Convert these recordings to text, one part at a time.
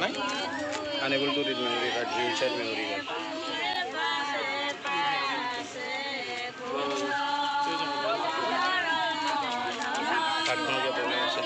নাই? Unable to read memory card, inside memory card. কাৰ্ডখনো কিবা problem আছে।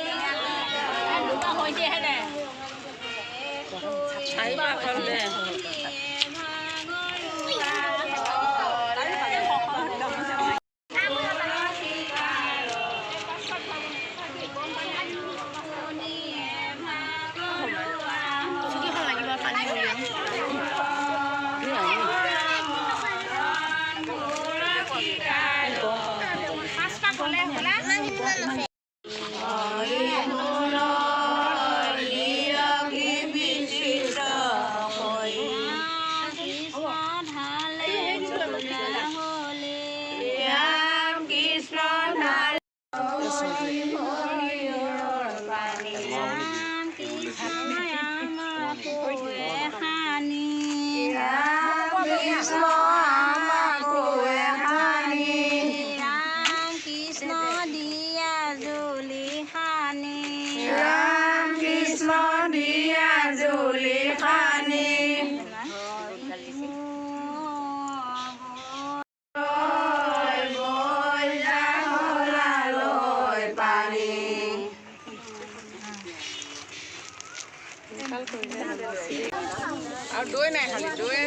আৰু দৈ নাই, খালি দৈ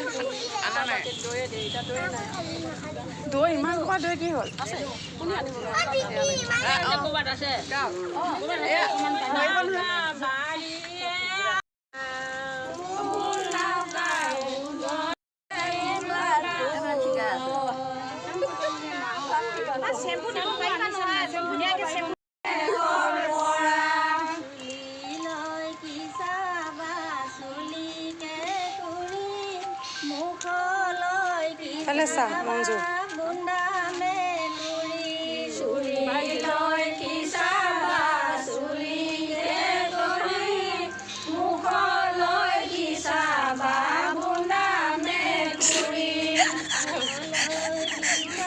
আনা নাই। দৈ ইমান সোপা দৈ কি হ'ল? ফালে চা মঞ্জু।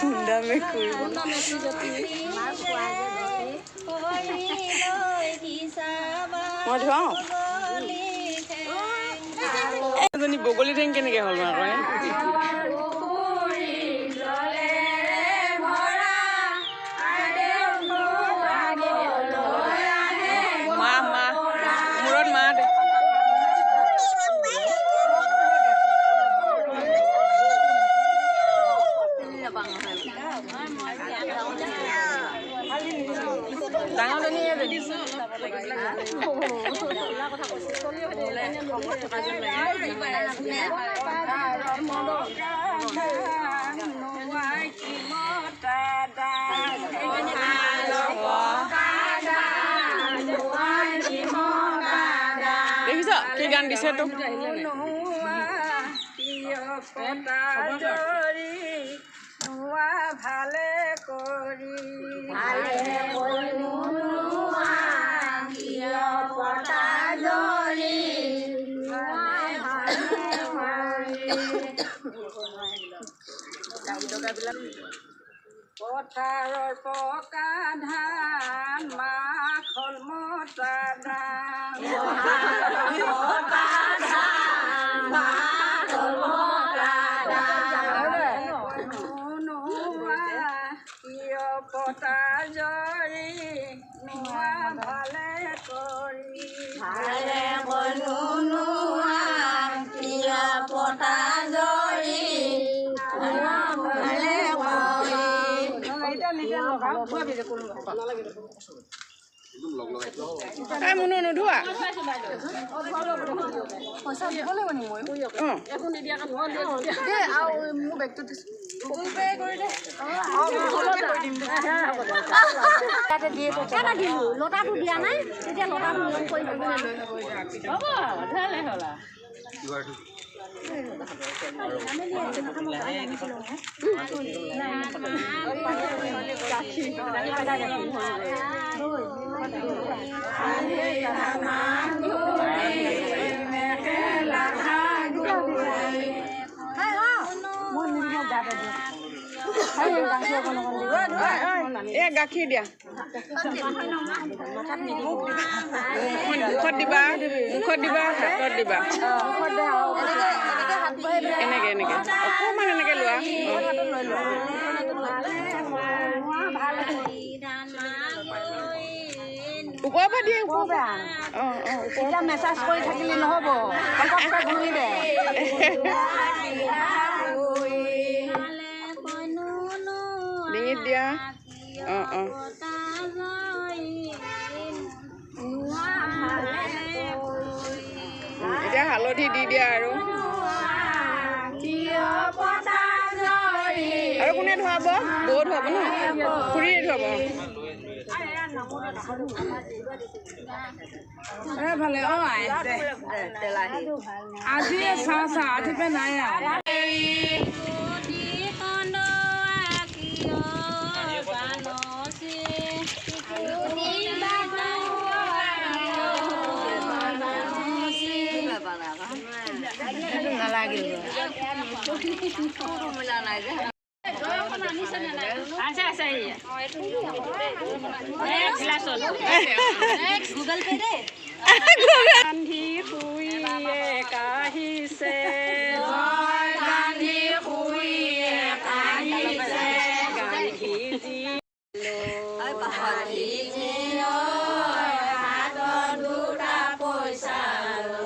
বুন্দা মেকুৰী। মই ধুৱাওঁ। এজনী বগলী ঠেং কেনেকে হ'ল আকৌ? মাহ মাহ মূৰত মাহ দে। ডাঙৰজনী এজনী। দেখিছ কি গান দিছে তোক? ভালে কৰি পথাৰৰ পকা ধান মাখল মতা ধান। কিয় পতা জৰি নোৱা ভালে কৰি ভালে নোৱা কিয় পতা জৰি ভালে কৰি। এই মুনু নোধোৱা? লতাটো দিয়া নাই তেতিয়া লতাটো নিয়ম কৰি। এ গাখীৰ দিয়া। মুখত দিবা, মুখত দিবা, হাতত দিবা। এনেকে এনেকে অকণমান এনেকে লোৱা। ওপৰৰ পৰা দিয়ে, ওপৰৰ পৰা। অঁ অঁ, এতিয়া মেছেজ কৰি থাকিলে নহ'ব। ডিঙিত দিয়া। অঁ অঁ, এতিয়া হালধি দি দিয়া। আৰু আৰু কোনে ধুৱাব? বৌ ধুৱাব ন? খুৰীয়ে ধুৱাব। গান্ধী শুইয়ে কাহিছে, গান্ধী শুইয়ে কাহিছে, গান্ধীজী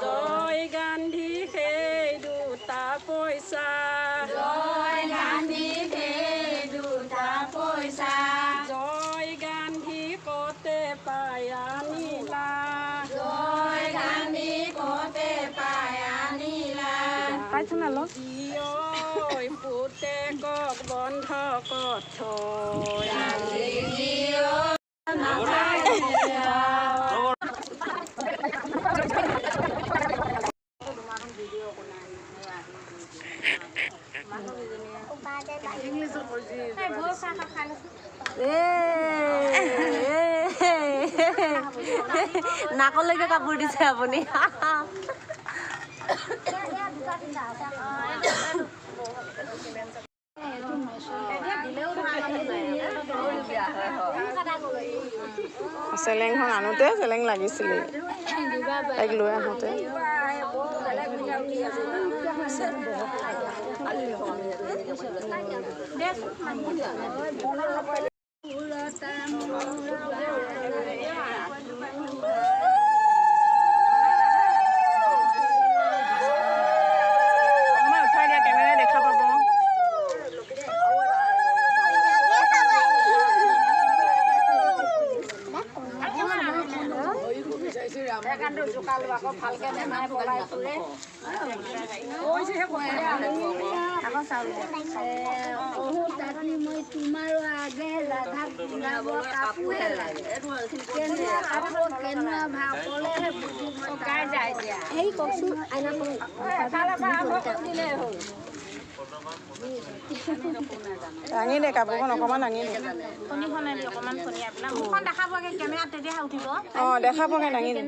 জয় গান্ধী সেই দুটা পইচা, জয় গান্ধী সেই দুটা পইচা, জয় গান্ধী কতে পাই আনিলা, জয় গান্ধী কতে পাই আনিলা। ঐ পুতেকক বন্ধ কঠৈ। নাকলৈকে কাপোৰ দিছে আপুনি। চেলেংখন আনোতে চেলেং লাগিছিলে, তাইক লৈ আহোঁতে। অকণমান উঠাই দিয়া, কেমেৰাই দেখা পাব। তোমাৰো আগে ৰাধাক পিন্ধাব কাপোৰহে লাগে, কেনেকুৱা কাপোৰ কেনেকুৱা ভাও ক'লেহে বুজি যায়। হেৰি কওকচোন, আইনাখন দাঙি দে কাপোৰখন, অকণমান দাঙি দে। অঁ, দেখা পোৱাকৈ দাঙি দে।